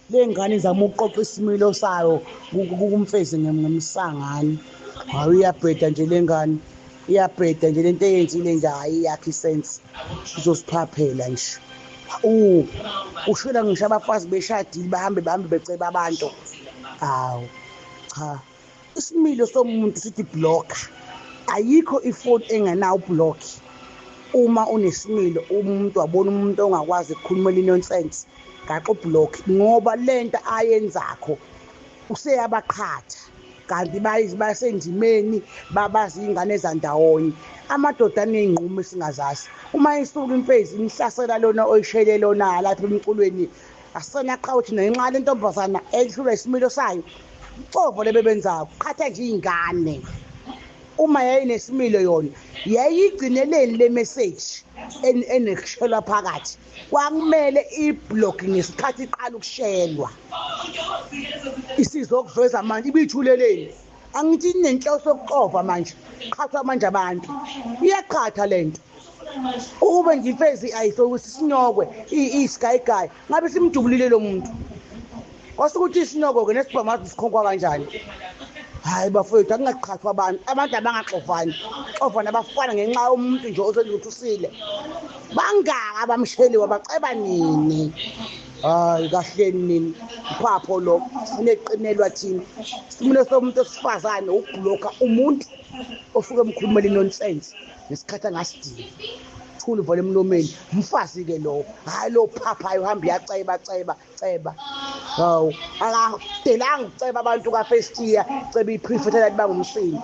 Le ngane izama ukuqoqa isimilo sayo kumfezi ngemsangano. Hayi, iyabheda nje le ngane, iyabheda nje lento eyenzile nje, hhayi iyakho isense, izosiphaphela nje. Ushela ngisho abafazi beshadile, bahambe bahambe beceba abantu. Hawu cha, isimilo somuntu sithi block. Ayikho ifoni engenawo ublock. Uma unesimilo umuntu wabona umuntu ongakwazi ukukhulumela inonsense, gaxa ublock, ngoba lento ayenzakho useyabaqhatha, kanti basendimeni, babazi iy'ngane ezandawonye. Amadoda aney'nqumo esingazazi. Uma isuka imfezi imhlasela lona oyishele lona lapha emculweni, asena qhawe thina ngenxa le ntombazana ehlulwa isimilo sayo. Ucovo lebebenzayo qhatha nje iy'ngane. Uma yayinesimilo yona yayigcineleni le message enekushelwa phakathi, kwakumele iblock ngesikhathi iqala ukushelwa. Isizokuveza manje ibithuleleni, angithi inenhloso yokuxova manje, qhathwa manje abantu, iyaqhatha lento. Ukube nje imfezi ayihlokisi isinyokwe isigayigayi, ngabe simdubulile lo muntu. Kwase ukuthi isinyoko-ke nesibhamu sikhonkwa kanjani. Hhayi bafowethu, akungaqhathwa abantu, abantu abangaxovani, xovana abafana ngenxa yomuntu nje osenza ukuthi usile. Bangaka abamsheliwe, baceba nini? Hayi kahleni nini, uphapho lo sineqinelwa thina. Isimilo somuntu osifazane ukubhlokha umuntu osuke emkhulumela inonsense ngesikhathi angasidingi. Thula uvale emlomeni, umfazi-ke lowo, hhayi lo phaphayo uhambe uyaceba ceba ceba. Hawu, akadelanga ukuceba abantu ka-first year, ceba i-prefect lathi bangumsindo.